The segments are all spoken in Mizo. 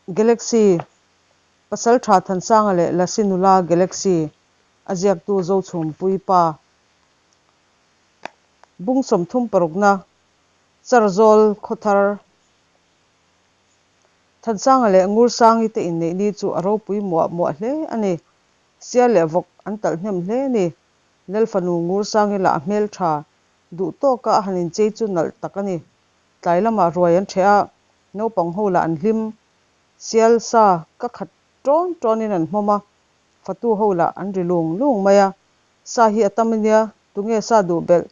Galaxy, Pasaltha Thansanga leh Lasi Nula Galaxy a ziaktu Zochhumpui pa Bung 36 na Charzawl Khawthar Thansanga leh Ngursangi te inneih ni chu a ropui muah muah hle a ni. Sial leh vawk an talh hnem hle a ni. Lalfanu Ngursangi lah a hmeltha duh tawka a han inchei chu nalh tak a ni. Tlai lamah ruai an ṭheh a, naupang ho lah an hlim. Sial sa ka khat ṭawn ṭawnin an hmawm a, fatu ho lah an ri lung lung mai a. Sa hi a tam a nia, tunge sa duh belh,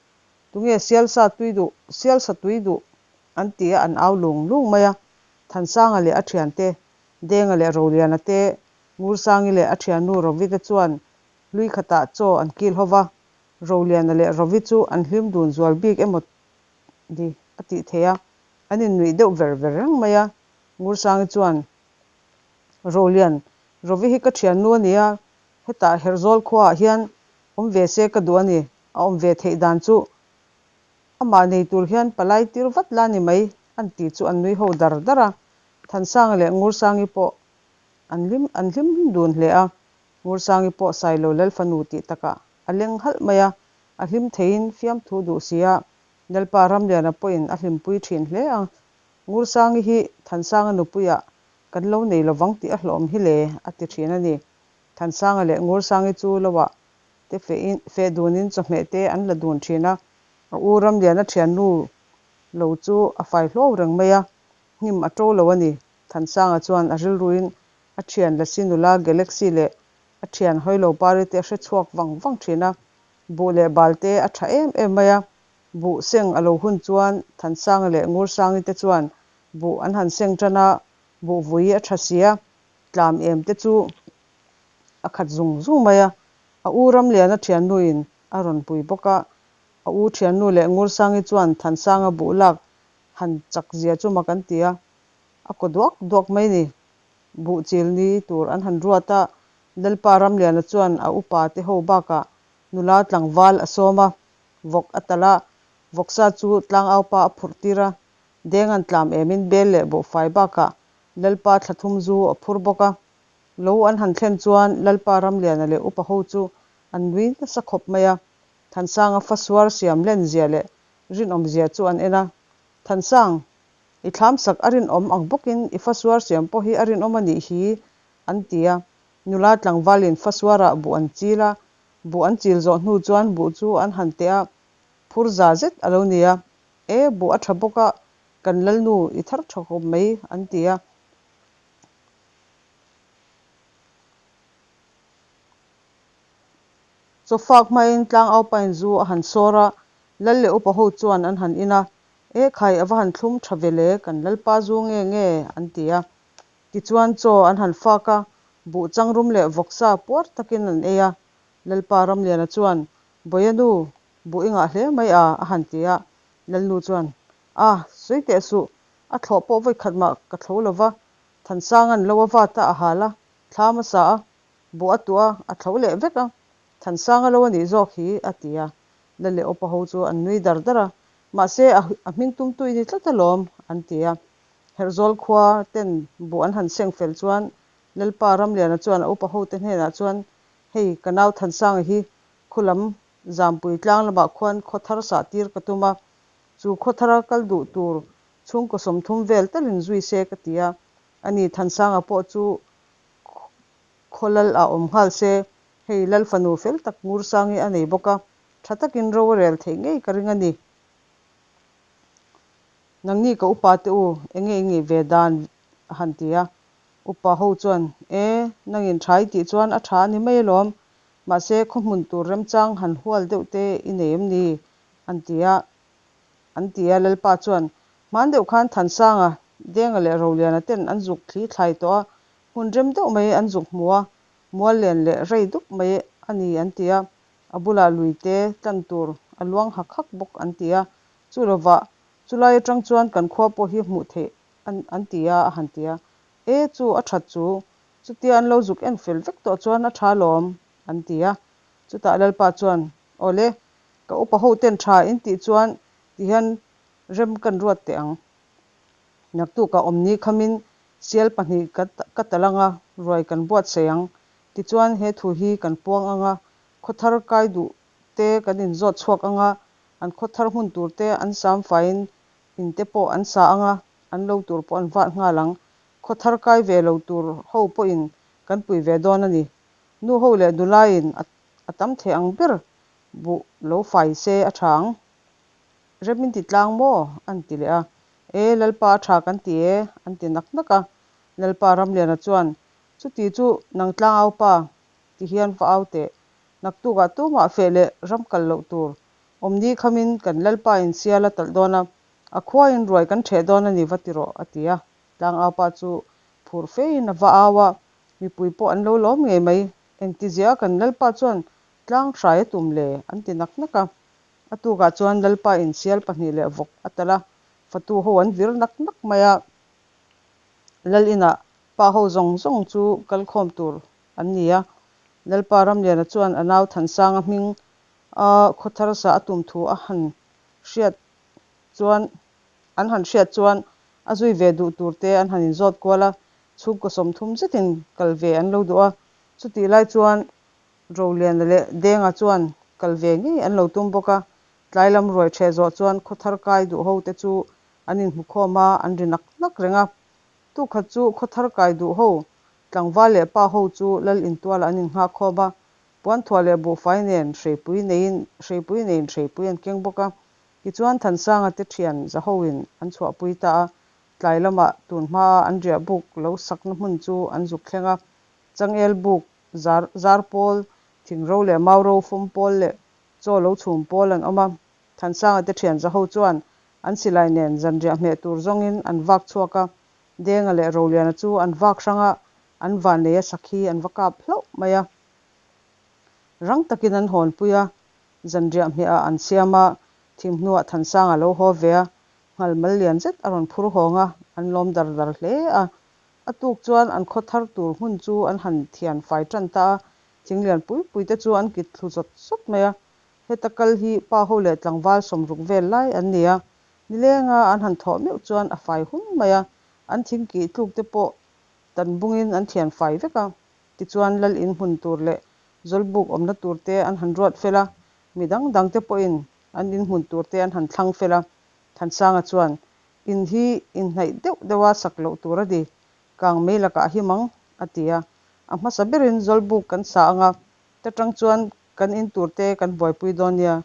tunge sial sa tui duh, sial sa tui duh an ti a, an au lung lung mai a. Thansanga leh a ṭhiante, Denga leh Roliana te, Ngursangi leh a ṭhiannu Rovi te chuan hlui khatah chaw an kil ho va, Roliana leh Rovi chu an hlim dun zual bik emaw ni a tih theih a, an innuih deuh ver ver reng mai a. Ngursangi chuan, Rolian, Rovi hi ka thiannu a ni a, hetah Herhzawl khuaah hian awm ve se ka duh a ni, a awm ve theih dan chu amah nei tur hian palai tir vat la ni mai, an ti chu an nui ho dar dar a. Thansanga leh Ngursangi pawh an hlim an hlim dun hle a, Ngursangi pawh Sailo Lalfanu tih takah a leng halh mai a, a hlim theiin fiamthu duh si a, Lalpa Ramliana pawhin a hlimpui thin hle a, Ngursangi hi Thansanga nupuiah kan lo nei lovang tih a hlawm hi le, a ti thin a ni. Thansanga leh Ngursangi chu loah te fehin feh dunin chawhmeh te an la dun thin a, a u Ramliana thiannu lo chu a fai hluau reng mai a, hnim a to lo a ni. Thansanga chuan a rilruin a thian Lasi nula Galaxy leh a thian Hawilo Pari te a hre chhuak vang vang thin a, buh leh bal te a tha em em mai a. Buh seng a lo hun chuan Thansanga leh Ngursangi te chuan buh an han seng tan a, buh vui a tha si a, tlam em te chu a khat zung zung mai a. A u Ramliana thiannuin a rawn pui bawk a, a u thiannu leh Ngursangi chuan Thansanga buh lak han chak zia chu mak an ti a, a kaw duak duak mai ni. Buh chil ni tur an han ruat a, Lalpa Ramliana chuan a upa te ho bakah nula tlangval a sawm a, vawk a talh a, vawksa chu tlangaupa a phurh tir a, deng an tlam emin bel leh buhfai bakah Lalpa thla thum zu a phur bawk a. Lo an han thlen chuan Lalpa Ramliana leh upa ho chu an nui nasa khawp mai a, Thansanga fasuar siam len zia leh rinawm zia chu an en a, Thansang, i thlam sak a rinawm ang bawkin i fasuar siam pawh hi a rinawm a nih hi, an ti a. Nula tlangvalin fasuarah buh an chil a, buh an chil zawh hnu chuan buh chu an han teh a, phur za zet a lo ni a. E, buh a tha bawk a, kan lalnu i thar tha khawp mai, an ti a. Chawfak hmain tlangaupain zu a han sawr a, lal leh upa ho chuan an han in a, E khai, a va han thlum tha ve le, kan lalpa zu nge nge, an ti a. Tichuan chaw an han fak a, buh changrum leh vawksa puar takin an ei a. Lalpa Ramliana chuan, Bawia nu, buh i ngah hle mai a, a han ti a. Lalnu chuan, A, sawi teh suh, a thlawh pawh vawi khat mah ka thlo lo va, Thansanga'n lo a vat a, a hal a, thlam a sa a, buh a tuah a, a thlo leh vek a, Thansanga lo a nih zawk hi, a ti a. Lal leh Awpa ho chu an nui dar dar a, mahse a hming tum tu i ni tlat alawm, an ti a. Herhzawl khua ten buh an han seng fel chuan Lalpa Ramliana chuan a upa hote hnenah chuan, Hei, ka nau Thansanga hi khulam Zampui tlang lamah khuan khaw thar sah tir ka tum a, chu khaw thara kal duh tur chhungkaw 30 vel talin zui se ka ti a, ani Thansanga pawh chu khaw lal ah awm nghal se, hei Lal fanu fel tak Ngursangi a nei bawk a, tha takin ro a rel theih ngei ka ring a ni. Nangni ka upa te u, enge i ngeih ve dan? a han ti a. Upa ho chuan, E, nangin tha i tih chuan a tha a ni mai alawm. Mahse, khaw hmun tur remchang han hual deuh te i nei em ni? an ti a. An ti a, Lalpa chuan, Hman deuh khan Thansanga, Denga leh Roliana ten an zuk thli thlai tawh a, hmun rem deuh mai an zuk hmu a, mual len leh rei dup mai a ni an ti a. A bulah lui te tlan tur a luang hak hak bawk an ti a. Chu lovah Chulai atang chuan kan khua pawh hi hmuh theih an an ti a, a han ti a. E, chu a that chu, chutia an lo zuk en fel vek tawh chuan a tha lawm, an ti a. Chutah Lalpa chuan, Awle, ka upa ho ten tha in tih chuan ti hian rem kan ruat teh ang. Naktukah awmni khamin Sial pahnih ka talh anga, ruai kan buatsaih ang. Tichuan, he thu hi kan puang anga, khawthar kai duh te kan inzawt chhuak anga, an khawthar hmun tur te an sam faiin in te pawh an sa anga, an lo tur pawh an vat nghal ang. Khawthar kai ve lo tur ho pawhin kan pui ve dawn a ni. Nu ho leh nulaiin a tam thei ang ber buh lo fai se a tha ang. Rem in ti tlang maw? an ti leh a. E, Lalpa a tha kan ti e, an ti nak nak a. Lalpa Ramliana chuan, Chuti chu nang tlangau pa ti hian va au teh. Naktukah tumah feh leh ram kal loh tur awmni khamin kan Lalpa in sial a talh dawn a, a khuain ruai kan ṭheh dawn a ni va ti rawh, a ti a. Tlangau pa chu phur fein a va au a, mipui pawh an lo lawm ngei mai. Engtizia kan Lalpa chuan tlang hrai a tum le? an ti nak nak a. A tukah chuan Lalpa in sial pahnih leh vawk a talh a, fatu ho an vir nak nak mai a. Lal inah pa ho zawng zawng chu kal khawm tur an ni a. Lalpa Ramliana chuan a nau Thansanga hming a khawthar sa a tum thu a han hriat chuan an han hriat chuan a zui ve duh tur te an han inzawt kual a, chhungkaw 30 zetin kal ve an lo duh a. Chutih lai chuan Roliana leh Denga chuan kal ve ngei an lo tum bawk a, tlai lam ruai ṭheh zawh chuan khawthar kai duh ho te chu an inhmukhawm a, an ri nak nak reng a. Tukhat chu khawthar kai duh ho, tlangval leh pa ho chu lal intualah an innghakkhawm a, puanthuah leh buhfai nen hreipui neiin hreipui neiin hreipui an keng bawk a. Tichuan Thansanga te ṭhian zahoin an chhuahpui ta a, tlai lamah tun hmaa an riah buk lo sakna hmun chu an zuk thleng a, changel buk zar zar pawl, thingro leh mauro fawm pawl leh chaw lo chhum pawl an awm a. Thansanga te thian zaho chuan an silai nen zanriah hmeh tur zawngin an vak chhuak a, Denga leh Roliana chu an vak hrang a, an vanneia sakhi an va kap hlauh mai a. Rang takin an hawnpui a, zanriah hmehah an siam a, thim hnuah Thansanga lo haw ve a, nghal mal lian zet a rawn phur hawng a, an lawm dar dar hle a. A tuk chuan an khaw thar tur hmun chu an han thian fai tan ta a, thing lian pui pui te chu an kit thlu zawt zawt mai a. Heta kal hi pa ho leh tlangval 60 vel lai an ni a, nilenga an han thawh meuh chuan a fai hun mai a, an thing kih tluk te pawh tan bungin an thian fai vek a. Tichuan lal in hmun tur leh zawlbuk awmna tur te an han ruat fel a, mi dang dang te pawhin an in hmun tur te an han thlang fel a. Thansanga chuan In hi inhnaih deuh deuha sak loh tur a ni, kang mei lakah a him ang, a ti a. A hmasa berin Zawlbuk kan sa ang a, ta tang chuan kan in tur te kan buaipui dawn nia,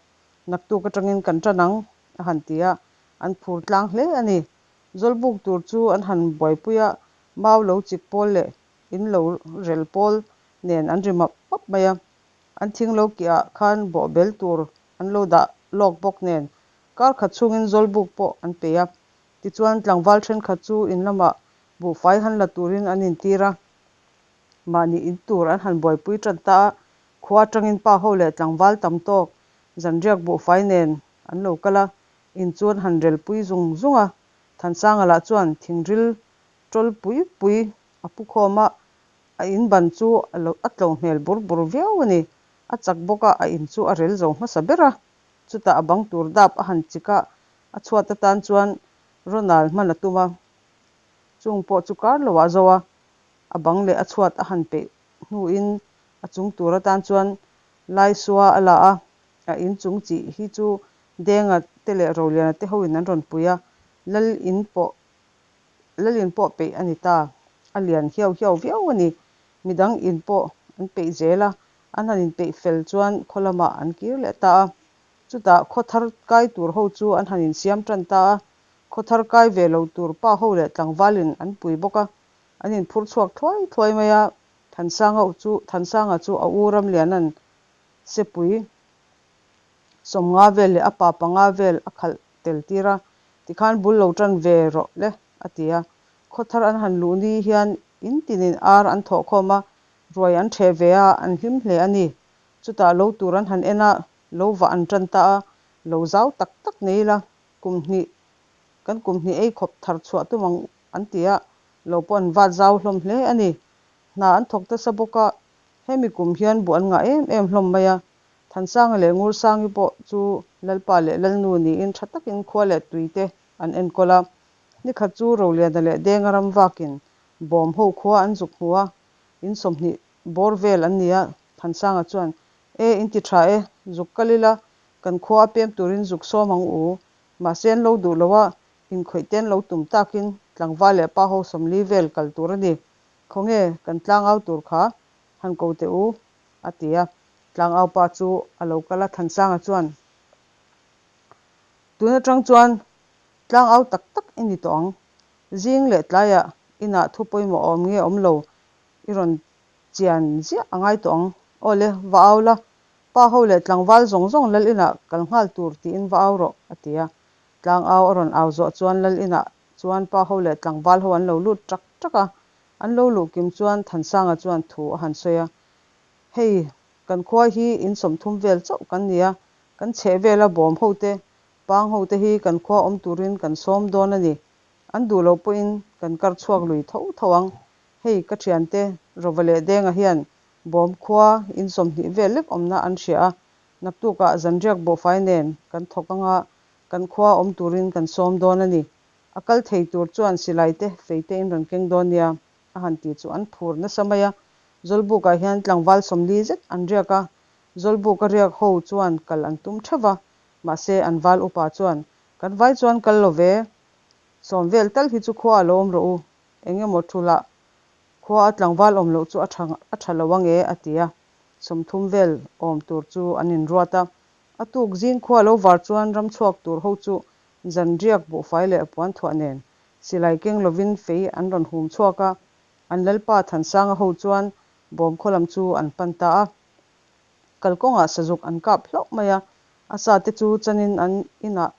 naktuk atangin kan tan ang, a han ti a, an phur tlang hle a ni. Zawlbuk tur chu an han buaipui a, mau lo chik pawl leh in lo rel pawl nen an ri map map mai a. An thing lo kihah khan bawhbel tur an lo dah lawk bawk nen Kar khat chhungin Zawlbuk pawh an peih a, tichuan tlangval thenkhat chu in lamah buhfai han la turin an intir a, mahni in tur an han buaipui tan ta a, khua atangin pa ho leh tlangval tam tawk zanriak buhfai nen an lo kal a, in chu an han relpui zung zung a, Thansanga lah chuan thingril tawl pui pui a pu khawm a, a in ban chu a lo a tlo hmel bur bur viau a ni, a chak bawk a, a in chu a rel zo hmasa ber a. Chutah a bang tur dap a han chik a, a chhuat atan chuan Ronald hman a tum a. Chung pawh chu kar lo ah zo a, a bang leh a chhuat a han peih hnuin a chung tur atan chuan Laisua a la a, a in chung chih hi chu Denga te leh Roliana te hoin an rawn pui a, Lal in pawh Lal in pawh peih a ni ta. A lian hiau hiau viau a ni. Midang in pawh an peih zel a, An han inpeih fel chuan khaw lamah an kir leh ta a. Chutah khaw thar kai tur ho chu an han insiam tan ta a. Khaw thar kai ve lo tur pa ho leh tlangvalin an pui bawk a. An inphur chhuak thuai thuai mai a. Thansanga chu Thansanga chu a u Ramliana'n sepui 50 vel leh a pa panga vel a khalh tel tir a. Tikhan bul lo tan ve rawh le, a ti a. Khaw thar an han luh ni hian in tinin ar an thawh khawm a, Ruai an ṭheh ve a, an hlim hle a ni. Chutah lo tur an han en a, lo vah an ṭan ta a, lo zau tak tak nei ila, kum hnih, kan kum hnih ei khawp thar chhuah tum ang an ti a, lo pawh an vat zau hlawm hle a ni. Hna an thawk nasa bawk a, hemi kum hian buh an ngah em em hlawm mai a. Thansanga leh Ngursangi pawh chu Lalpa leh Lalnu niin ṭha takin khua leh tui te an enkawl a. Nikhat chu Roliana leh Denga ram vakin. Bawm ho khua an zuk hmu a, in 20 bawr vel an ni a. Thansanga chuan, E, in ti tha e, zuk kal ila, kan khua a pem turin zuk sawm ang u. Mahse an lo duh lo a, inkhawih te an lo tum takin tlangval leh pa ho 40 vel kal tur a ni. Khawnge kan tlangau tur kha han ko teh u, a ti a. Tlangau pa chu a lo kal a, Thansanga chuan, Tun atang chuan tlangau tak tak i ni tawh ang. Zing leh tlaiah inah thu pawimawh a awm nge awm lo i rawn chian ziah a ngai tawh ang. Aw le, va au la, pa ho leh tlangval zawng zawng lal inah kal nghal tur tiin va au rawh, a ti a. Tlangau a rawn au zawh chuan lal inah chuan pa ho leh tlangval ho an lo lut ṭak ṭak a. An lo luh kim chuan Thansanga chuan thu a han sawi a, Hei, kan khua hi in 30 vel chauh kan ni a, kan chheh vela bawm ho te, pang ho te hi kan khua awm turin kan sawm dawn a ni. An duh loh pawhin kan kar chhuak lui tho tho ang. Hei, ka thiante Rova leh Denga hian bawm khua in 20 vel lek awmna an hria a, naktukah zanriak buhfai nen kan thawk anga kan khua awm turin kan sawm dawn a ni. A kal thei tur chuan silai te fei te in rawn keng dawn nia a han ti chu an phur nasa mai a. Zawlbukah hian tlangval 40 zet an riak a, Zawlbuka riak ho chuan kal an tum theuh va, mahse an val upa chuan, Kan vai chuan kal lo ve, 10 vel tal hi chu khua a lo awm rawh u, eng emaw thulah khua a tlangval awm loh chu a tha a tha lo ange a ti a, 30 vel awm tur chu an inruat a. A tuk zing khua lo var chuan ramchhuak tur ho chu zanriak buhfai leh puanthuah nen silai keng lovin fei an rawn hum chhuak a, an lalpa Thansanga ho chuan bawm khaw lam chu an pan ta a. Kalkawngah sazuk an kap hlauh mai a, a sa te chu chanin an inah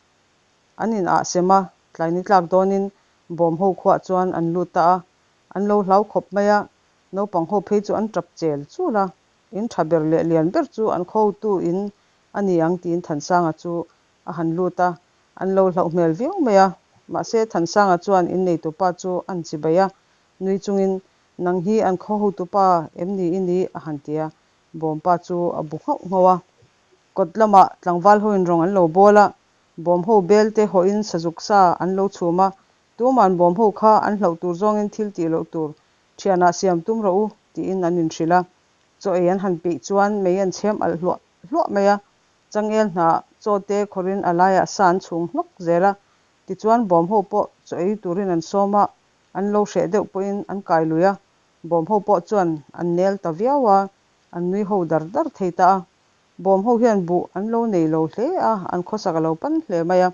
an in ah sem a, tlai ni tlak dawnin bawm ho khuah chuan an lut ta a, an lo hlau khawp mai a, naupang ho phei chu an tap chel chul a, in tha ber leh lian ber chu an khaw-tu in a ni ang tiin Thansanga chu a han lut a, an lo hlauh hmel viau mai a, mahse Thansanga chuan in neitupa chu an chibai a, nui chungin Nang hi an khaw hotupa em ni i ni? a han ti a, bawmpa chu a bu nghauh nghauh a. Kawt lamah tlangval hoin rawng an lo bawl a, bawm ho bel te hawhin sazuk sa an lo chhum a, tuman bawm ho kha an hlauh tur zawngin thil tih loh tur thianah siam tum rawh u tiin an inhrilh a. Chaw ei an han peih chuan mei an chhem alh hluah hluah mai a, changel hnah chaw te khawrhin a laiah sa an chhung hnawk zel a, tichuan bawm ho pawh chaw ei turin an sawm a, an lo hreh deuh pawhin an kai lui a, bawm ho pawh chuan an nel ta viau a, an nui ho dar dar thei ta a. Bawm ho hian buh an lo nei lo hle a, an khawsak a lo pan hle mai a.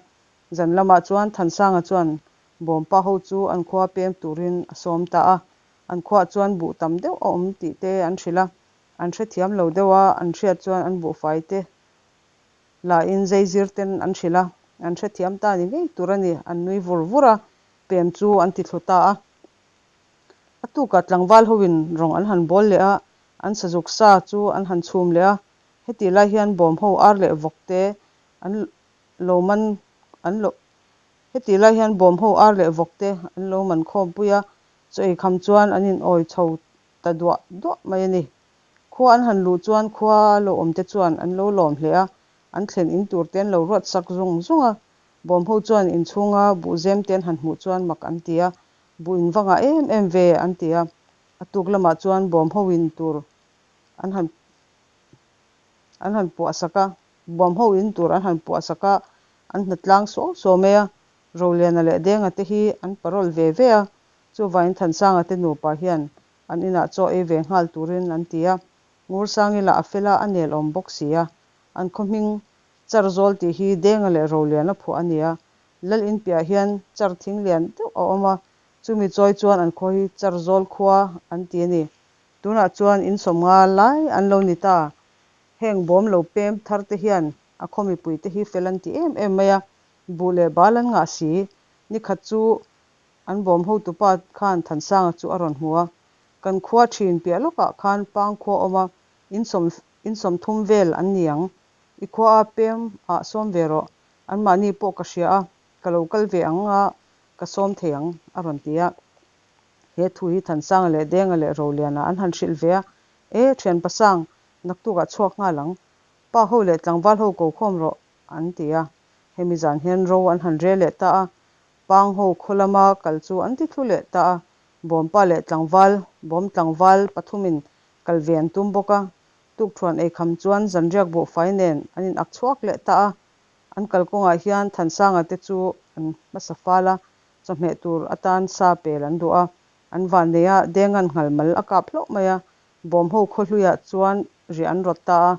Zan lamah chuan Thansanga chuan bawmpa ho chu an khua pem turin a sawm ta a, an khuaah chuan buh tam deuh a awm tih te an hrilh a, an hrethiam lo deuh a, an hriat chuan an buhfai te lahin zeizir ten an hrilh a, an hrethiam ta ni ngei tur a ni, an nui vur vur a, pem chu an ti thlu ta a. A tukah tlangval hoin rawng an han bawl leh a, an sazuk sa chu an han chhum leh a, hetih lai hian bawm ho ar leh vawk te an lo man an lo hetih lai hian bawm ho ar leh vawk te an lo man khawm pui a, chaw ei kham chuan an in awi chho ta duah duah mai a ni. Khua an han luh chuan khua lo awm te chuan an lo lawm hle a, an thlen in tur te an lo ruat sak zung zung a, bawm ho chuan inchhunga buhzem te an han hmuh chuan mak an ti a, buh in va ngah em em ve an ti a, a tuk lamah chuan bawm ho in tur an han an han puah sak a, bawm ho in tur an han puah sak a, an hnatlang suau suau mai a, Roliana leh Denga te hi an parole ve ve a, chuvangin Thansanga te nupa hian an inah chaw ei ve nghal turin an ti a, Ngursangi lah a fel a, a nel awm bawk si a, an khaw hming Charzawl tih hi Denga leh Roliana phuah a ni a, Lal in piahah hian char thing lian deuh a awm a, chumi chawi chuan an khaw hi Charzawl khua an ti a ni. Tunah chuan in 50 lai an lo ni ta. Heng bawm lo pem thar te hian a khaw mipui te hi fel an ti em em mai a, buh leh bal an ngah si. Ni khat chu an bawm hotupa khan Thansanga chu a rawn hmu a, kan khua thin piah lawkah khan pang khua awm a, in sawm in 30 vel an ni ang. I khua a pem ah sawm ve rawh. Anmahni pawh ka hria a, ka lo kal ve ang a, ka sawm thei ang, a rawn ti a. He thu hi Thansanga leh Denga leh Roliana an han hrilh ve a, E, thian pasang, naktukah chhuak nghal ang. Pa ho leh tlangval ho ko khawm rawh, an ti a. Hemi zan hian ro an han rel leh ta a, Pang ho khaw lama kal chu an ti thlu leh ta a. Bawmpa leh tlangval, bawm tlangval pathumin kal ve an tum bawk a. Tukṭhuan eikham chuan zanriak buhfai nen an in ak chhuak leh ta a. An kalkawngah hian Thansanga te chu an hmasa fal a, chawhmeh tur atan sa pel an duh a. An vannei a, Denga'n nghal mal a kap hlauh mai a. Bawmho khawhluiah chuan riah an rawt ta a,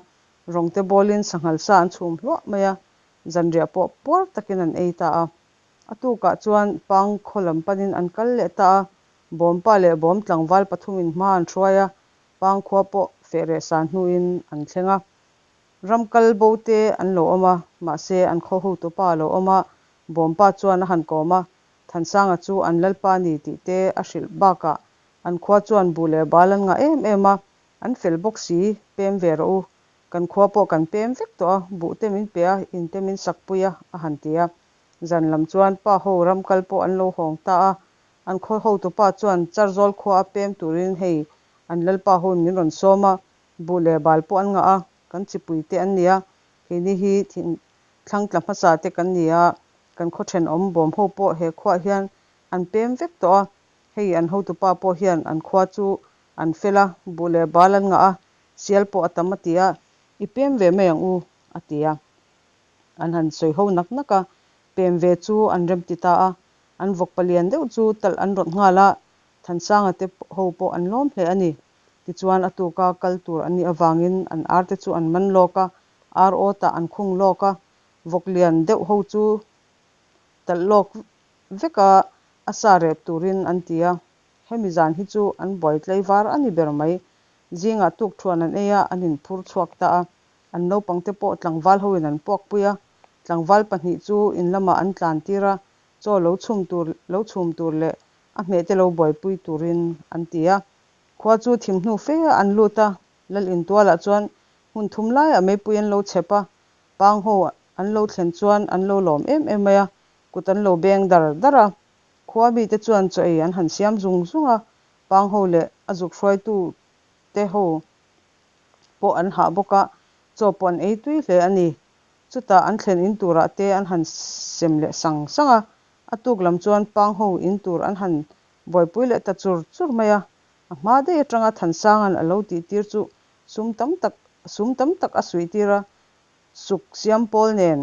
rawngte bawlin sanghal sa an chhum hluah mai a, zanriah pawh puar takin an ei ta a. A tukah chuan Pang khaw lam panin an kal leh ta a, Bawmpa leh Bawm tlangval pathumin hma an hruai a, Pang khua pawh feh reh san hnuin an thleng a. Ram kal bo te an lo awm a, mahse an khaw hotupa a lo awm a, Bawmpa chuan a han kawm a, Thansanga chu an lalpa a ni tih te a hrilh bakah an khua chuan buh leh bal an ngah em em a, an fel bawk si, pem ve rawh u, kan khua pawh kan pem vek tawh a, buh te min pe a, in te min sak pui a, a han ti a. Zan lam chuan pa ho ram kal pawh an lo hawng ta a, an khaw hotupa chuan Charzawl khua a pem turin hei an lalpa hoin min rawn sawm a, buh leh bal pawh an ngah a, kan chipui te an nia, keini hi thlang tla hmasa te kan ni a, kan khaw thenawm bawm ho pawh he khuaah hian an pem vek tawh a, hei an hotupa pawh hian an khua chu an fel a, buh leh bal an ngah a, sial pawh a tam a ti a, i pem ve mai ang u a ti a. An han sawi ho nak nak a, pem ve chu an remti ta a, an vawk palian deuh chu talh an rawt nghal a, Thansanga te ho pawh an lawm hle a ni. Tichuan a tuka kal tur an nih avangin an ar te chu an man lawk a, ar awtah an khung lawk a, vawk lian deuh ho chu talh lawk vek a, a sa rep turin an ti a. Hemi zan hi chu an buai tlaivar a ni ber mai. Zingah tukthuan an ei a, an inphur chhuak ta a. An naupangte pawh tlangval hoin an puakpui a, tlangval pahnih chu in lamah an tlan tir a, chaw lo chhum tur lo chhum tur leh a hmehte lo buaipui turin an ti a. Khua chu thim hnu fe ah an lut a, Lal intualah chuan hmun thum laiah meipui an lo chhep a, pang ho an lo thlen chuan an lo lawm em em mai a, kut an lo beng dar dar a. Khua mite chuan chaw ei an han siam zung zung a, pang ho leh a zuk hruaitu te ho pawh an hah bawk a, chaw pawh an ei tui hle a ni. Chutah an thlen in turah te an han sem leh sang sang a, a tuk lam chuan pang ho in tur an han buaipui leh ta chur chur mai a. A hma daih atanga Thansanga'n a lo tih tir chu sum tam tak sum tam tak a suih tir a, suk siam pawl nen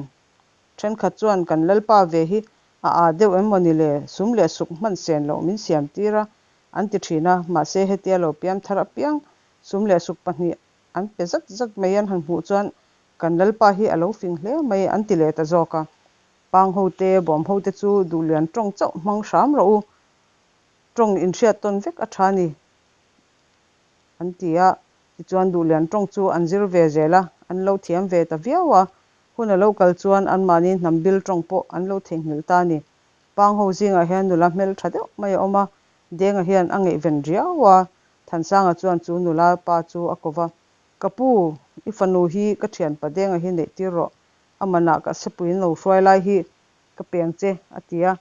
thenkhat chuan kan lalpa ve hi a aa deuh em maw ni le, sum leh suk hman sen loh min siam tir a an ti thin a, mahse hetia lo piam thar apiang sum leh suk pahnih an pe zat zat mai an han hmuh chuan kan lalpa hi a lo fing hle mai an ti leh ta zawk a. Pang ho te, bawm ho te chu duhlian tawng chauh hmang hram rawh u, tawng inhriat tawn vek a tha ni an ti a, tichuan duhlian tawng chu an zir ve zel a, an lo thiam ve ta viau a, hun a lo kal chuan anmahni hnam bil tawng pawh an lo theihnghilh ta a ni. Pang ho zingah hian nula hmeltha deuh mai a awm a, Denga hian a ngaihven riau a, Thansanga chuan chu nula pa chu a ko va, Ka pu, i fanu hi ka thianpa Denga hi neih tir rawh, a manah ka sepuiin lo hruai lai hi ka peng che, a ti a.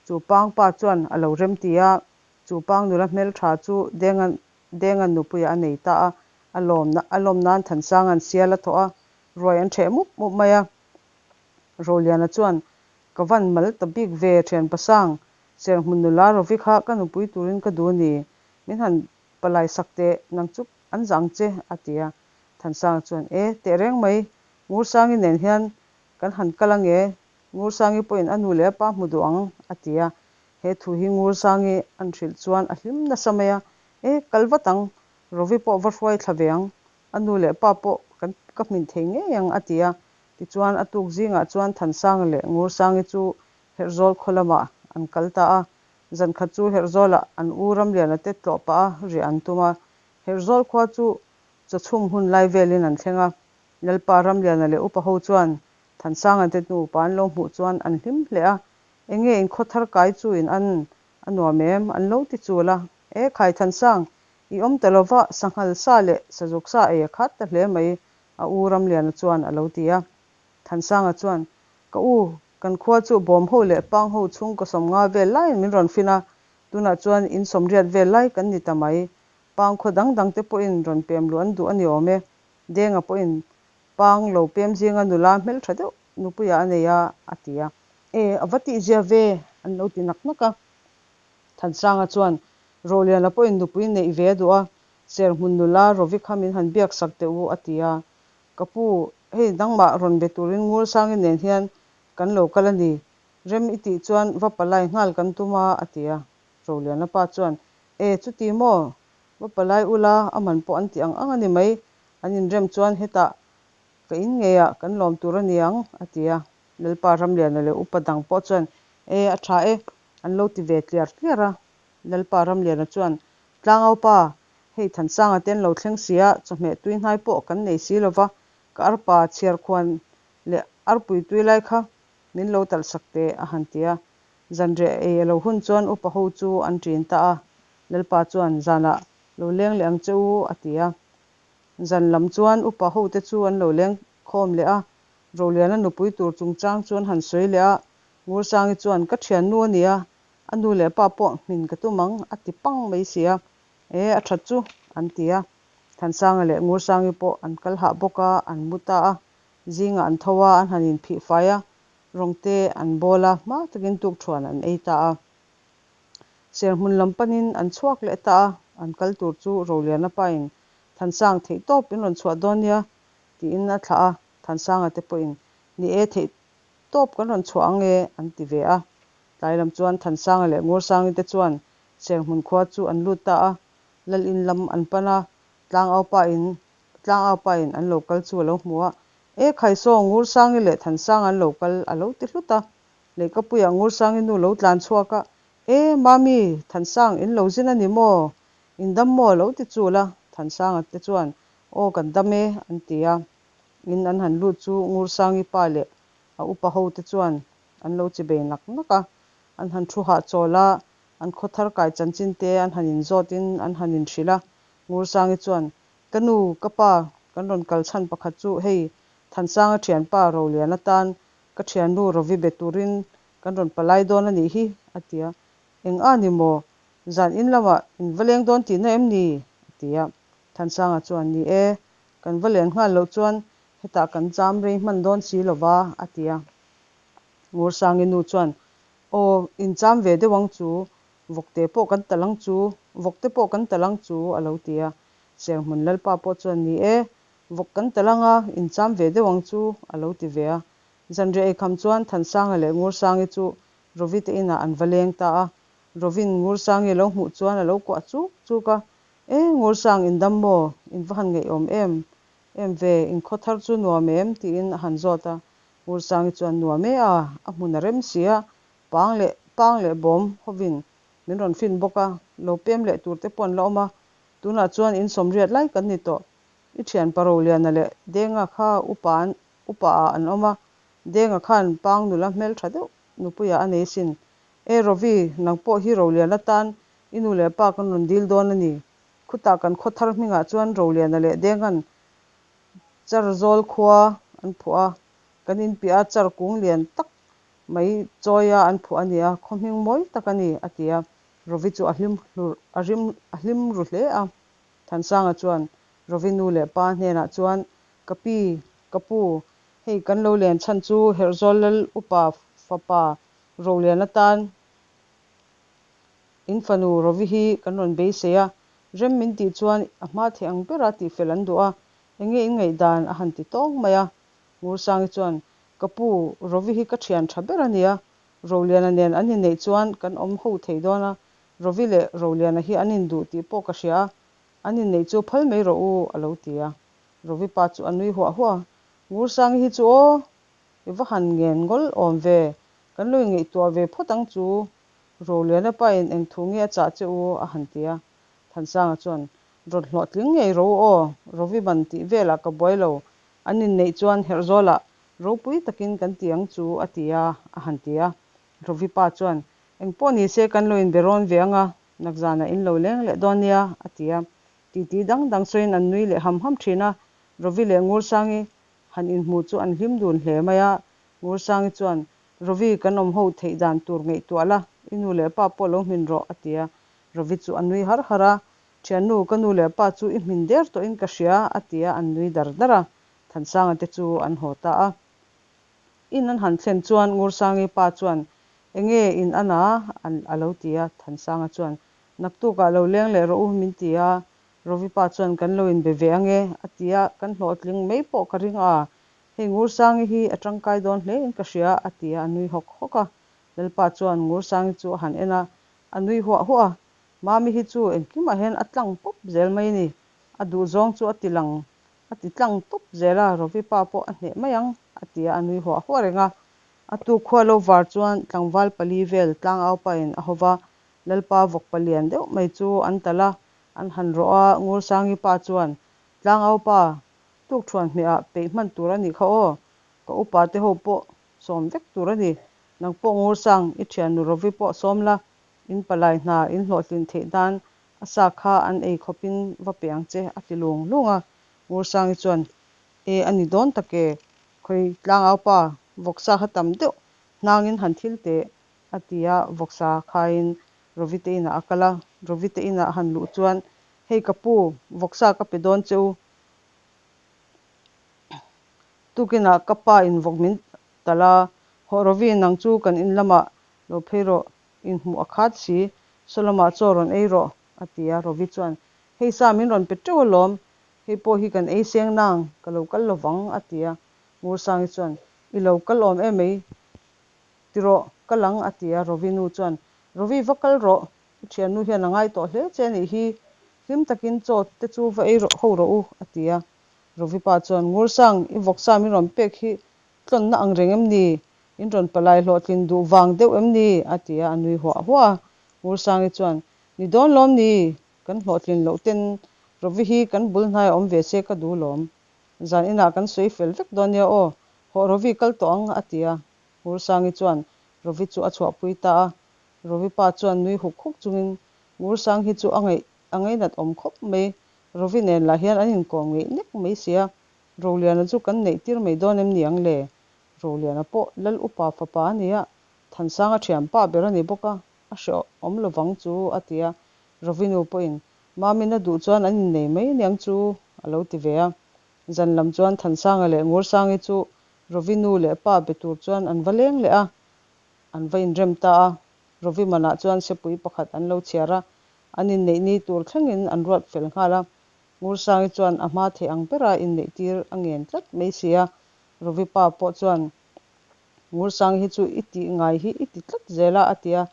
Chu pang pa chuan a lo rem ti a, chu pang nula hmeltha chu Denga Denga nupuiah a nei ta a, a lawmna a lawm nan Thansanga'n sial a thawh a, ruai an ṭheh mup mup mai a. Roliana chuan, Ka van mal ta bik ve ṭhianpa sang, Serhmun nula Rovi kha ka nupui turin ka duh a ni, min han palai sak teh, nang chu an zah ang che, a ti a. Thansanga chuan, E, tehreng mai, Ngursangi nen hian kan han kal ange, Ngursangi pawhin a nu leh a pa hmu duh ang, a ti a. He thu hi Ngursangi an hrilh chuan a hlim nasa mai a, E, kal vat ang, Rovi pawh va hruai thla ve ang, a nu leh pa pawh kan ka hmin thei ngei ang, a ti a. Tichuan a tuk zingah chuan Thansanga leh Ngursangi chu Herhzawl khaw lamah an kal ta a. Zan khat chu Herhzawlah an u Ramliana te tlawh pah a riah an tum a. Herhzawl khua chu chawchhum hun lai velin an thleng a. Lalpa Ramliana leh upa ho chuan Thansanga te nupa an lo hmuh chuan an hlim hle a. Enge in khaw thar kai chu in an a nuam em? An lo ti chul a. E khai Thansang, i awm ta lova sanghal sa leh sazuk sa ei a khat ta hle mai a u Ramliana chuan a lo ti a. Thansanga chuan, Ka u, kan khua chu bawm ho leh pang ho chhungkaw sawmnga vel laiin min rawn fin a, tunah chuan in sawmriat vel lai kan ni ta mai. Pang khaw dang dang te pawhin rawn pem luh an duh a ni awm e. Denga pawhin pang lo pem zinga nula hmeltha deuh nupuiah a nei a, a ti a. E, a va tihzia ve, an lo ti nak nak a. Thansanga chuan, Roliana pawhin nupui neih ve a duh a, Serhmun nula Rovi kha min han biak sak teh u, a ti a. Ka pu, hei nangmah rawn be turin Ngursangi nen hian kan lo kal a ni. Rem i tih chuan va palai nghal kan tum a, a ti a. Roliana pa chuan, E, chuti maw? Va palai ula, a man pawh an ti ang ang a ni mai. An inrem chuan hetah ka in ngeiah kan lawm tur a ni ang, a ti a. Lalpa Ramliana leh upa dang pawh chuan, E, a tha e, an lo ti ve tliar tliar a. Lalpa Ramliana chuan, Tlangaupa, hei Thansanga te an lo thleng si a, chawhmeh tui hnai pawh kan nei si lo va, ka arpa chhiarkhuan leh arpui tui lai kha min lo talh sak teh, a han ti a. Zanriah ei a lo hun chuan upa ho chu an ṭin ta a. Lalpa chuan, Zanah lo leng leh ang che u, a ti a. Zan lam chuan upa hote chu an lo leng khawm leh a, Roliana nupui tur chungchang chu an han sawi leh a, Ngursangi chuan, Ka thiannu a nia, a nu leh pa pawh hmin ka tum ang, a ti pang mai si a. E, a that chu, an ti a. Thansanga leh Ngursangi pawh an kal hah bawk a, an mu ta a. Zingah an tho a, an han inphih fai a, rawng te an bawl a, hma takin tukthuan an ei ta a. Serhmun lam panin an chhuak leh ta a, an kal tur chu Roliana pain Thansang theih tawp in rawn chhuah dawn nia tiin a thlah a, Thansanga te pawhin Ni e, theih tawp kan rawn chhuah ang e an ti ve a. Tlai lam chuan Thansanga leh Ngursangi te chuan Serhmun khua chu an lut ta a, Lal in lam an pan a, Tlangaupa in Tlangaupa in an lo kal chu a lo hmu a, E Khaisaw, Ngursangi leh Thansanga an lo kal a lo ti hlut a. Lehkapuiah Ngursangi nu lo tlan chhuak a, E Mami, Thansang in lo zin a ni maw? In dam maw? a lo ti chul a, Thansanga te chuan, Aw kan dam e, an ti a. In an han lut chu Ngursangi pa leh a upa ho te chuan an lo chi bei nak nak a, an han thu hahchawl a, an khaw thar kai chanchin te an han inzawt in an han inhrilh a. Ngursangi chuan, Ka nu, ka pa, kan rawn kal chhan pakhat chu hei Thansanga thianpa Roliana tan ka thiannu Rovi be turin kan rawn palai dawn a nih hi, a ti a. Eng a ni maw? Zan in lamah in va leng dawn tihna em ni? a ti a. Thansanga chuan, Ni e, kan va len nghal loh chuan hetah kan cham rei hman dawn si lo va, a ti a. Ngursangi nu chuan, Aw, in cham ve deuh ang chu, vawkte pawh kan talh ang chu, vawkte pawh kan talh ang chu, a lo ti a. Serhmun Lalpa pawh chuan, Ni e, vawk kan talh ang a, in cham ve deuh ang chu, a lo ti ve a. Zanriah eikham chuan Thansanga leh Ngursangi chu Rovite inah an va leng ta a. Rovin Ngursangi a lo hmuh chuan a lo kuah chuk chuk a, E, Ngursang, in dam maw? In va han ngaihawm em em ve, in khaw thar chu nuam em? tiin a han zawt a. Ngursangi chuan nuam e a, a hmun a rem si a, pang leh pang leh bawm hovin min rawn fin bawk a, lo pem leh tur te pawh an la awm a, tunah chuan in sawmriat lai kan ni tawh. I thianpa Roliana leh Denga kha upa an upa ah an awm a, Denga khan pang nula hmeltha deuh nupuiah a nei sin. E Rovi, nang pawh hi Roliana tan i nu leh pa kan rawn dil dawn a ni. Khutah kan khaw thar hmingah chuan Roliana leh Denga'n char zawl khua an phuah a, kan inpiah a char kung lian tak mai chawia an phuah a nia, khaw hming mawi tak a ni, a ti a. Rovi chu a hlim hlur a rim a hlim ru hle a. Thansanga chuan Rovi nu leh pa hnenah chuan, Ka pi, ka pu, hei kan lo len chhan chu Herhzawl Lal upa fapa Rolian atan in fanu Rovi hi kan rawn beisei a, rem min tih chuan a hma thei ang bera tihfel an duh a, enge in ngaihdan a han ti tawng mai a. Ngursangi chuan, Ka pu, Rovi hi ka thian tha ber a nia, Roliana nen an inneih chuan kan awm ho thei dawn a, Rovi leh Roliana hi an induh tih pawh ka hria a, an inneih chu phal mai rawh u, a lo ti a. Rovi pa chu a nui huah huah a, Ngursangi hi chu aw, i va han ngen ngawl awm ve, kan lo inngaihtuah ve phawt ang chu, Roliana pain eng thu nge a chah che u? a han ti a. Thansanga chuan, Rawn hlawhtling ngei ro aw, Rovi man tih velah ka buai lo, an inneih chuan Herhzawlah ropui takin kan ti ang chu, a ti a, a han ti a. Rovi pa chuan, Eng pawh ni se kan lo inbe rawn ve ang a, nakzanah in lo leng leh dawn nia, a ti a. Titi dang dang sawiin an nui leh ham ham thin a, Rovi leh Ngursangi han inhmu chu an hlim dun hle mai a. Ngursangi chuan, Rovi, kan awm ho theih dan tur ngaihtuah la, i nu leh pa pawh lo hmin rawh, a ti a. Rovi chu a nui har har a, Thiannu, ka nu leh pa chu i hmin der tawhin ka hria, a ti a, an nui dar dar a. Thansanga te chu an haw ta a. In an han thlen chuan Ngursangi pa chuan, Enge in an a? a lo ti a. Thansanga chuan, Naktukah lo leng leh rawh u min ti a, Rovi pa chuan kan lo inbe ve ang e a ti a, kan hlawhtling mai pawh ka ring a, hei Ngursangi hi a tangkai dawn hle in ka hria a ti a, a nui hawk hawk a. Lalpa chuan Ngursangi chu a han en a, a nui huah huah a, Mami hi chu engkimah hian a tlang pawp zel mai a ni, a duhzawng chu a ti lang a ti tlang tawp zel a, Rovi pa pawh a hneh mai ang a ti a, a nui huah huah reng a. A tuk khua lo var chuan tlangval pali vel tlangau pain a haw va, Lalpa vawk palian deuh mai chu an talh a, an han rawh a, Ngursangi pa chuan, Tlangau pa, tukṭhuan hmehah peih hman tur a nih kha aw, ka upa te ho pawh sawm vek tur a ni, nang pawh Ngursang, i ṭhiannu Rovi pawh sawm la, in palai hna in hlawhtlin theih nan a sa kha an ei khawpin va pe ang che, a ti lung lung a. Ngursangi chuan, E, a ni dawn tak e, khawi tlangau pa, vawksa kha tam deuh hnangin han thil teh, a ti a, vawksa khaiin Rovi te inah a kal a, Rovi te inah a han luh chuan, Hei ka pu, vawksa ka pe dawn che u, tukinah ka pa in vawk min talh a, hawh Rovi nang chu kan in lamah lo phei rawh, inhmuh a khat si, saw lamah chaw rawn ei rawh, a ti a, Rovi chuan, Hei sa min rawn pe teuh alawm, hei pawh hi kan ei seng nang, ka lo kal lovang, a ti a, Ngursangi chuan, I lo kal awm em mai, Ti rawh, kal ang, a ti a. Rovi nu chuan, Rovi, va kal rawh, i thiannu hian a ngai tawh hle che a nih hi, hlim takin chaw te chu va ei ho rawh u, a ti a. Rovi pa chuan, Ngursang, i vawksa min rawn pek hi tlawnna ang reng em ni? In rawn palai hlawhtlin duh vang deuh em ni? a ti a, a nui huah huah a. Ngursangi chuan, Ni dawn lawm ni? Kan hlawhtlin loh ten Rovi hi kan bul hnai a awm ve se ka duh lawm. Zan inah kan sawi fel vek dawn nia aw, hawh Rovi kal tawh ang, a ti a. Ngursangi chuan Rovi chu a chhuahpui ta a, Rovi pa chuan nui huk huk chungin Ngursang hi chu a ngaih a ngainat awm khawp mai, Rovi nen lah hian an inkawm ngeih nek mai sia, Roliana chu kan neih tir mai dawn em ni ang le? Roliana pawh Lal upa fapa a nia, Thansanga thianpa ber a ni bawk a, a hrehawm lovang chu a ti a, Rovi nu pawhin Mamin a duh chuan an innei mai aniang chu a lo ti ve a. Zan lam chuan Thansanga leh Ngursangi chu Rovi nu leh pa be tur chuan an va leng leh a, an va inrem ta a. Rovi manah chuan sepui pakhat an lo chhiar a, an inneih ni tur thlengin an ruat fel nghal a. Ngursangi chuan a hma thei ang bera inneih tir a ngen tlat mai si a. Rovi pa pawh chuan, Ngursangi hi chu i tih ngai hi i ti tlat zel a, a ti a.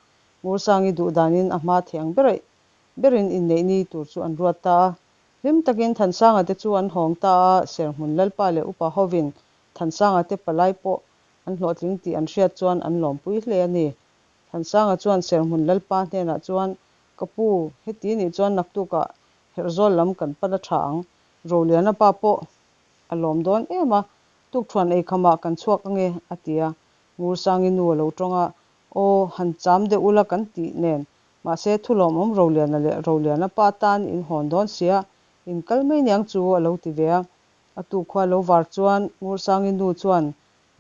Ngursangi duh danin a hma thei ang bera berin inneih ni tur chu an ruat ta a. Hlim takin Thansanga te chu an hawng ta a, Serhmun Lalpa leh Upa hovin Thansanga te palai pawh an hlawhtling tih an hriat chuan an lawmpui hle a ni. Thansanga chuan Serhmun Lalpa hnenah chuan, Ka pu, heti nih chuan naktukah Herhzawl lam kan pan a tha ang. Roliana pa pawh a lawm dawn em a, tukthuan eikhamah kan chhuak ange, a ti a. Ngursangi nu a lo tawng a, Aw, han cham deuh ula kan tih nen Mahse, thu lawmawm Roliana leh Roliana pa tan in hawn dawn sia, in kal mai niang chu a lo ti ve a. A tu khua lo var chuan Ngursangi nu chuan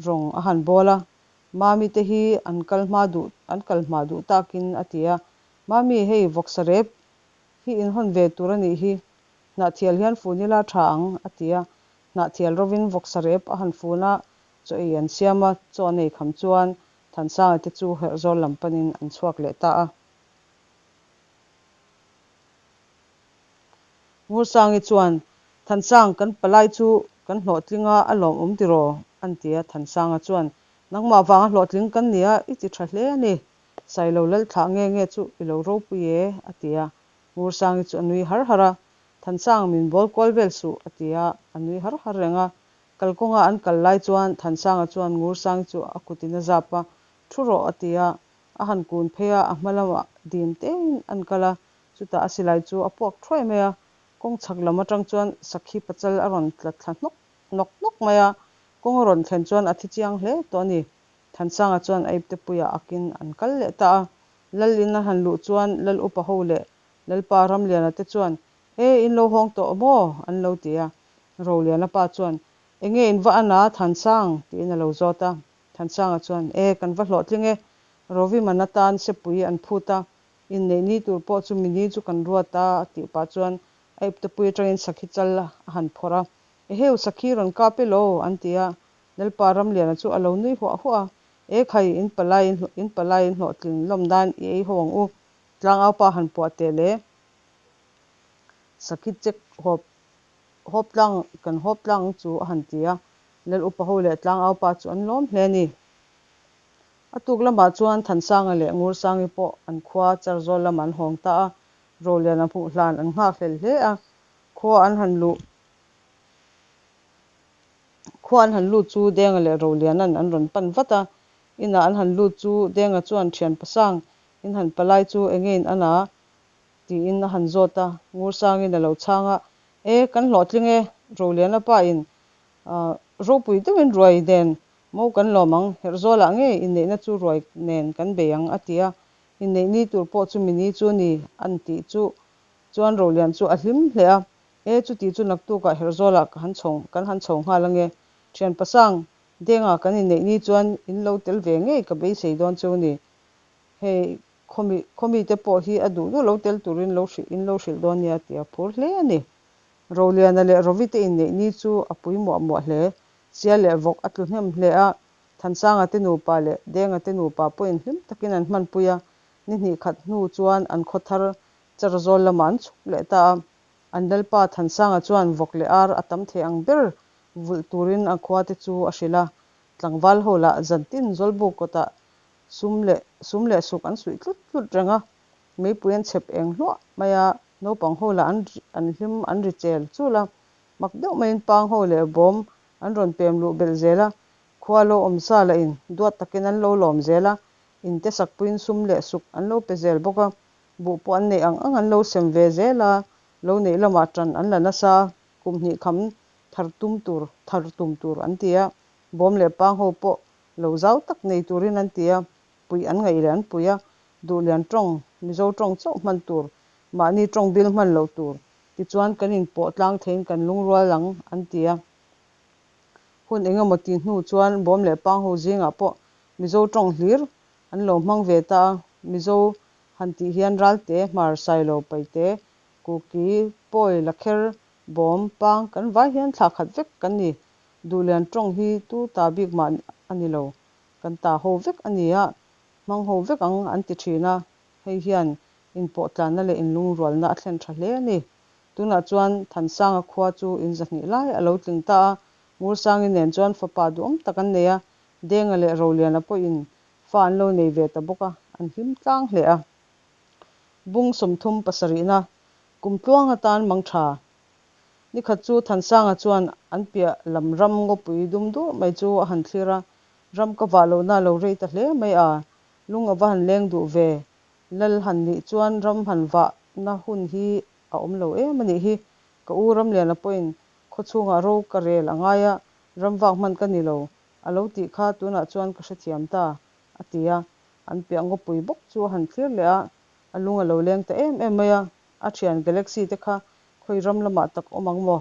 rawng a han bawl a, Mami te hi an kal hma duh an kal hma duh takin a ti a. Mami, hei vawksa rep hi in hawn ve tur a nih hi, hnahthial hian fun ila tha ang a ti a. Hnahthial rovin vawksa rep a han fun a, chaw ei an siam a, chaw an ei kham chuan Thansanga te chu Herhzawl lam panin an chhuak leh ta a. Ngursangi chuan, Thansang, kan palai chu kan hlawhtling a, a lawmawm tiraw? an ti a. Thansanga chuan, Nangmah vanga hlawhtling kan nia, i ti tha hle a ni. Sailo Lalthlah nge nge chu i lo ropui e, a ti a. Ngursangi chu a nui har har a, Thansang, min bawl kual vel suh, a ti a, a nui har har reng a. Kalkawnga an kal lai chuan Thansanga chuan Ngursangi chu a kutin a zap a, Thu rawh a ti a, a han kun phei a, a hma lamah dim tein an kal a, chutah a silai chu a puak thuai mai a, kawng chhak lam atang chuan sakhi pachal a rawn tla thla hnawk nawk nawk mai a, kawng a rawn thlen chuan a thi chiang hle tawh a ni. Thansanga chuan a ipte puiah akin an kal leh ta a, Lal in a han luh chuan Lal upa ho leh Lalpa Ramliana te chuan E, in lo hawng tawh maw? an lo ti a. Roliana pa chuan, Enge in va an a, Thansang? tiin a lo zawt a. Thansanga chuan, E, kan va hlawhtling e. Rovi man atan sepui an phut a, inneih ni tur pawh chu mini chu kan ruat a, a tih pah chuan a iptepui atangin sakhi chal a han phawrh a. Eheu, sakhi rawn kap e lo, an ti a. Lalpa Ramliana chu a lo nui huah huah a. E khai, in palai in palai in hlawhtlin lawm nan i ei ho ang u. Tlangaupa han puah teh le. Sakhi chek hawp hawp tlang kan hawp tlang ang chu a han ti a. Lal upa ho leh tlangaupa chu an lawm hle a ni. A tuk lamah chuan Thansanga leh Ngursangi pawh an khua Charzawl lamah an hawng ta a. Roliana hmuh hlan an nghakhlel hle a. Khua an han luh Khua an han lut chu Denga leh Roliana'n an rawn pan vat a. Inah an han lut chu Denga chuan thian pasang in han palai chu enge in an a? tiin a han zawt a. Ngursangin a lo chhang a, E, kan hlawhtling e, Roliana pa in ropui deuhin ruai nen mo kan lawm ang, Herhzawlah ngei inneihna chu ruai nen kan bei ang a ti a. Inneih ni tur pawh chu mini chu ni an tih chu chuan Rolian chu a hlim hle a. E, chuti chu naktukah Herhzawlah ka han chho kan han chho nghal ange. Thian pasang Denga kan inneih ni chuan in lo tel ve ngei ka beisei dawn cheu ni. Hei khawmi khawmite pawh hi a duh duh lo tel turin lo hrilh in lo hrilh dawn nia tih a phur hle a ni. Roliana leh Rovite inneih ni chu a pui muah muah hle. Sial leh vawk a tlu hnem hle a, Thansanga te nupa leh Denga te nupa pawhin hlim takin an hmanpui a, ni hnih khat hnu chuan an khaw thar Charzawl lamah an chhuk leh ta a. An lalpa Thansanga chuan vawk leh ar a tam thei ang ber vulh turin a khua te chu a hrilh a, tlangval ho lah zantin Zawlbuk kawtah sum leh sum leh suk an suih tlut tlut reng a, meipui an chhep eng hluah mai a, naupang ho lah an an hlim an ri chel chul a, mak deuh maiin pang ho leh bawm an rawn pem luh belh zel a, khua lo awm sa lah in duat takin an lo lawm zel a, inte sakpuiin sum leh suk an lo pe zel bawk a, buh pawh an neih ang ang an lo sem ve zel a, lo neih lamah tan an la nasa a, kum hnih kham thar tum tur thar tum tur an ti a, bawm leh pang ho pawh lo zau tak nei turin an ti a, puih an ngaih leh an pui a, Duhlian tawng, Mizo tawng chauh hman tur, mahni tawng bil hman loh tur, tichuan kan inpawh tlang theiin kan lungrual ang an ti a. Hun eng emaw ti hnu chuan bawm leh pang ho zingah pawh Mizo tawng hlir an lo hmang ve ta a, Mizo han tih hian Ralte, Hmar, Sailo, Paite, Kuki, Pawi, Lakher, Bawm, Pang kan vai hian thla khat vek kan ni. Duhlian tawng hi tu ta bik mah a ni lo, kan ta ho vek a ni a, hmang ho vek ang an ti thin a, hei hian inpawh tlanna leh inlungrualna a thlen tha hle a ni. Tunah chuan Thansanga khua chu in zahnih lai a lo tling ta a, Ngursangi nen chuan fapa duhawm tak an nei a, Denga leh Roliana pawhin fa an lo nei ve ta bawk a, an hlim tlang hle a. Bung 30 pasarihna, kum tluang atan mang tha. Nikhat chu Thansanga chuan an piah lam ram ngawpui dum dur mai chu a han thlir a, ram ka vah lohna a lo rei ta hle mai a, lung a va han leng duh ve. Lal han nih chuan ram han vahna hun hi a awm lo em a nih hi. Ka u Ramliana pawhin khawchhungah ro ka rel a ngai a, ram vak hman ka ni lo a lo tih kha tunah chuan ka hrethiam ta, a ti a. An piah ngawpui bawk chu a han thlir leh a, a lung a lo leng ta em em mai a. A thian Galaxy te kha khawi ram lamah tak awm ang maw?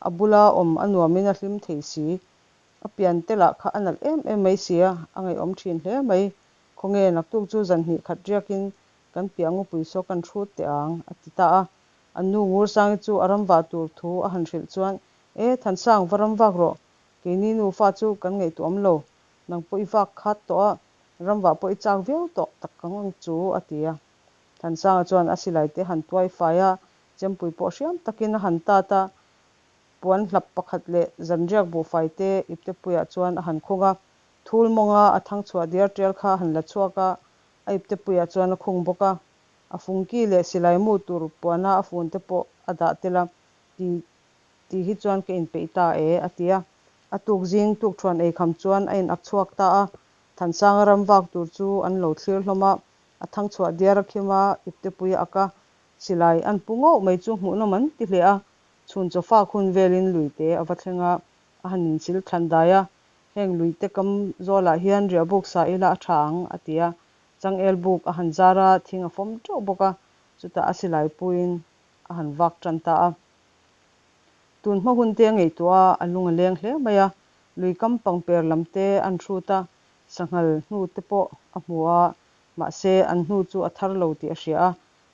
A bula awm a nuamin a hlim thei si. A pian te lah kha a nalh em em mai si a, a ngaihawm thin hle mai. Khawnge naktuk chu zan hnih khat riakin kan piah ngawpui saw kan hrut teh ang, a ti ta a. An nu Ngursangi chu a ram vah tur thu a han hrilh chuan, E, Thansang, va ram vak rawh. Keini nufa chu kan ngaihtuah awm lo. Nang pawh i vak khat tawh a, ram vah pawh i chak viau tawh tak ang ang chu, a ti a. Thansanga chuan a silai te han tuai fai a, chempui pawh hriam takin a han tat a, puan hlap pakhat leh zanriak buhfai te iptepuiah chuan a han khung a, thul mawnga a thang chhuah diar tial kha a han la chhuak a, a iptepuiah chuan a khung bawk a, a fungki leh silai mu tur puana a fun te pawh a dah tel a, ti ti hi chuan ka inpeih ta e, a ti a. A tuk zing tuk thuan ei kham chuan a in ak chhuak ta a, Thansanga ram vak tur chu an lo thlir hlawm a, a thang chhuah diar a khim a, iptepui a ak a, silai an pu ngauh mai chu hmuhnawm an ti hle a, chhun chaw fak hun velin luite a va thleng a, a han insil thlan dai a, heng luite kam zawlah hian riah buk sa ila a tha ang, a ti a, changel buk a han zar a, thing a fawm teuh bawk a, chutah a silai puiin a han vak tan ta a. Tun hma hun te a ngaihtuah a, a lung a leng hle mai a, lui kam pangper lam te an hrut a, sanghal hnu te pawh a hmu a, mahse an hnu chu a thar lo tih a hria a,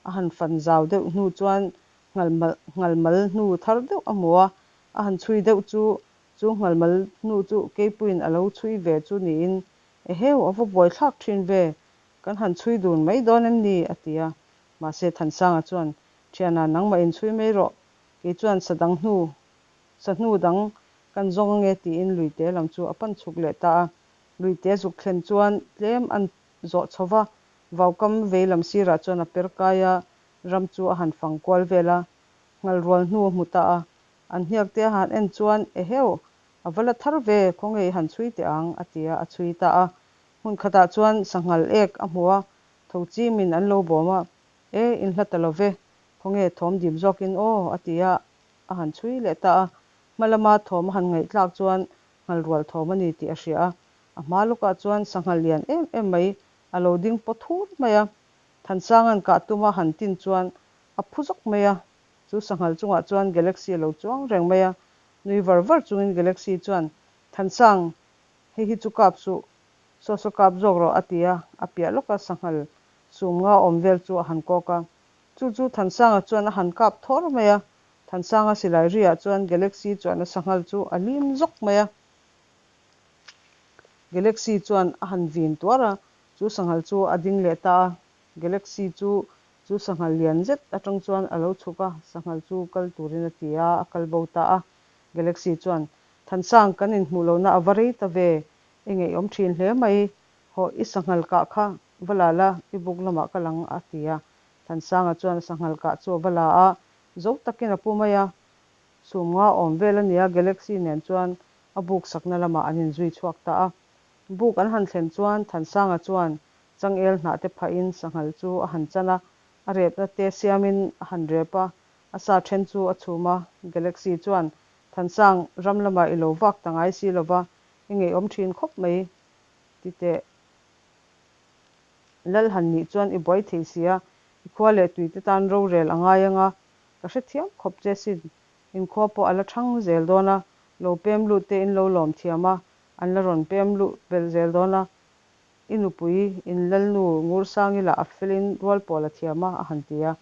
a han fan zau deuh hnu chuan nghalmal nghalmal hnu thar deuh a hmu a, a han chhui deuh chu chu nghalmal hnu chu keipuiin a lo chhui ve chu niin, Eheu, a va buaithlak thin ve, kan han chhui dun mai dawn em ni? a ti a. Mahse Thansanga chuan, Thiana, nangmah inchhui mai rawh, kei chuan sa dang hnu, sa hnu dang kan zawng ange tiin luite lam chu a pan chhuk leh ta a. Luite zuk thlen chuan tlem an zawh chho va, vaukam vei lam sirah chuan a per kai a, ram chu a han fang kual vel a, nghal rual hnu a hmu ta a. An hniak te a han en chuan, Eheu, a va la thar ve, khawnge i han chhui teh ang? a ti a, a chhui ta a. Hmun khatah chuan sanghal ek a hmu a, tho chimin an lo bawm a, E, in hla ta lo ve, khawnge thawm dim zawkin aw, a ti a, a han chhui leh ta a. Hma lama thawm a han ngaihthlak chuan nghal rual thawm a ni tih a hria a, a hma lawkah chuan sanghal lian em em mai a lo ding paw thur mai a. Thansanga'n kah tuma han tin chuan a phu zawk mai a, chu sanghal chungah chuan Galaxy a lo chuang reng mai a, nui var var chungin Galaxy chuan, Thansang, hei hi chu kap suh, saw saw kap zawk rawh a ti a, a piah lawka sanghal sum nga awm vel chu a han kawk a. Chu chu Thansanga chuan a han kap thawr mai a, Thansanga silai riah chuan Galaxy chuan a sanghal chu a lim zawk mai a. Galaxy chuan a han vin tuar a, chu sanghal chu a ding leh ta a. Galaxy chu chu sanghal lian zet atang chuan a lo chhuk a, sanghal chu kal turin a ti a, a kal bo ta a. Galaxy chuan, Thansang, kan inhmuh lohna a va rei ta ve, i ngaihawm thin hle mai, hawh i sanghal kah kha va la la, i buk lamah ka lang a ti a. Thansanga chuan sanghal kah chu a va la a, zo takin a pu mai a, sum nga awm vel a nia, Galaxy nen chuan a buk sakna lamah an inzui chhuak ta a. Buk an han thlen chuan Thansanga chuan changel hnah te phahin sanghal chu a han chan a, a repna te siamin a han rep a, a sa then chu a chhum a. Galaxy chuan, Thansang, ram lamah i lo vak ta ngai si lova, i ngeiawm thin khawp mai ti teh. Lal han nih chuan i buai thei si a, i khua leh tuite tan rorel a ngai ang a, ka hrethiam khawp che sin. Inkhua pawh a la thang zel dawn a, lo pem lut te in lo lawm thiam a, an la rawn pem luh belh zel dawn a. I nupui in Lalnu Ngursangi lah a felin rual pawl a thiam a, a han ti a.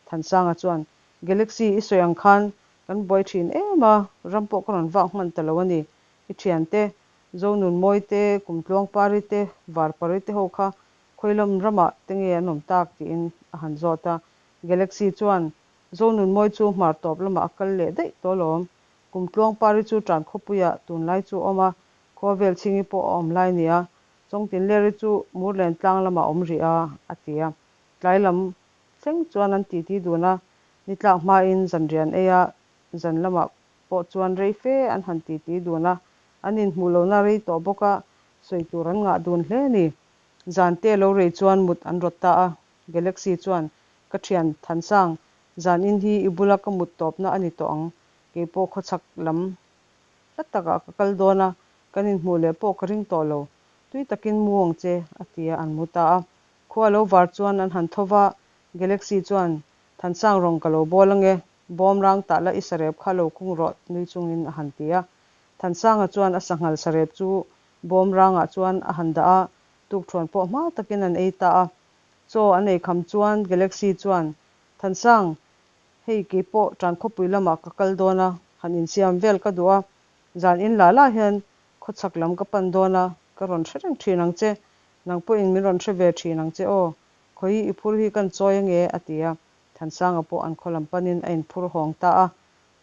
Thansanga chuan, Galaxy i sawi ang khan kan buai thin em a, ram pawh ka rawn vak hman ta lo a ni. I thiante, Zonunmawi te, Kumtluangpari te, Varpari te ho kha khawilam ramah te nge an awm tak tiin a han zawt a. Galaxy chuan, Zonunmawi chu hmar tawp lamah a kal leh daih tawh alawm. Kumtluangpari chu tan khawpuiah tunlai chu a awm a, khua vel chhingi pawh a awm lai nia. Chawngtinleri chu Murlen tlang lamah a awm rih a, a ti a. Tlai lam thleng chuan an titi dun a, ni tlak hmain zanrian ei a, zan lamah pawh chuan rei fe an han titi dun a, an inhmuh lohna rei tawh bawk a, sawi tur an ngah dun hle a ni. Zan te lo rei chuan mut an rawt ta a, Galaxy chuan, Ka thian Thansang, zan in hi i bula ka mut tawpna a ni tawh ang, kei pawh khawchhak lam hla takah ka kal dawn a, kan inhmuh leh pawh ka ring tawh lo, tui takin mu ang che, a ti a, an mu ta a. Khua lo var chuan an han tho va, Galaxy chuan, Thansang rawng ka lo bawl ange, Bawmrang tah la i sarep kha lo kung rawh nui chungin a han ti a. Thansanga chuan a sanghal sarep chu bawmrangah chuan a han dah a, tukthuan pawh hma takin an ei ta a. Chaw an ei kham chuan Galaxy chuan, Thansang, hei kei pawh Tankhawpui lamah ka kal dawn a, han insiam vel ka duh a, zan in la la hian khawchhak lam ka pan dawn a, ka rawn hre reng thin ang che, nang pawhin min rawn hre ve thin ang che aw, khawi i phur hi kan chawi ange a ti a. Thansanga pawh an khaw lam panin a inphur hawng ta a.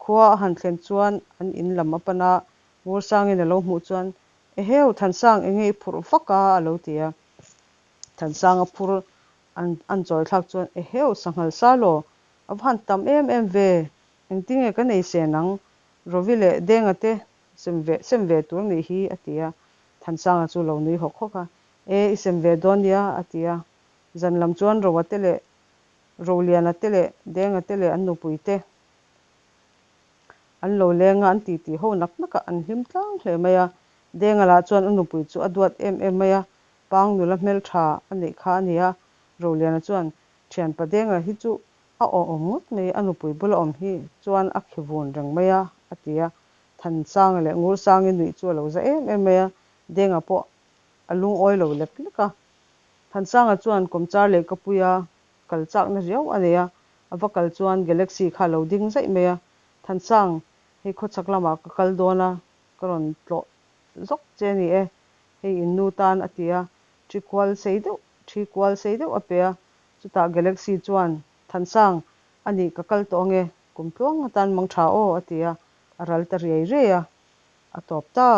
Khua a han thlen chuan an in lam a pan a, Ngursangin a lo hmuh chuan, Eheu, Thansang, enge i phurh vak a? a lo ti a. Thansanga phur an an chawi thlak chuan, Eheu, sanghal sa law, a va han tam em em ve, engtinge ka nei sen ang, Rovi leh Denga te sem ve sem ve tur nih hi, a ti a. Thansanga chu lo nui hawk hawk a, E, i sem ve dawn nia, a ti a. Zan lam chuan Roa te leh Roliana te leh Denga te leh an nupui te an lo leng a, an titi ho nak nak a, an hlim tlang hle mai a. Denga lah chuan a nupui chu a duat em em mai a, Pang nula hmeltha a neih kha a ni a. Roliana chuan, Thianpa Denga hi chu a awhawm ngawt mai, a nupui bula awm hi chuan a khi vun reng mai a, a ti a. Thansanga leh Ngursangi nuih chu a lo za em em mai a, Denga pawh a lungawi lo lek lek a. Thansanga chuan kawmchar leh kapuia kal chakna riau a nei a, a va kal chuan Galaxy kha a lo ding zaih mai a, Thansang, hei khawchhak lamah ka kal dawn a, ka rawn tlawh zawk che a ni e, hei in nu tan a ti a, thi kual sei deuh, thi kual sei deuh a pe a. Chutah Galaxy chuan, Thansang, a nih ka kal tawh ange, kum tluang atan mang tha aw, a ti a, a ral ta riai riai a, a tawp ta.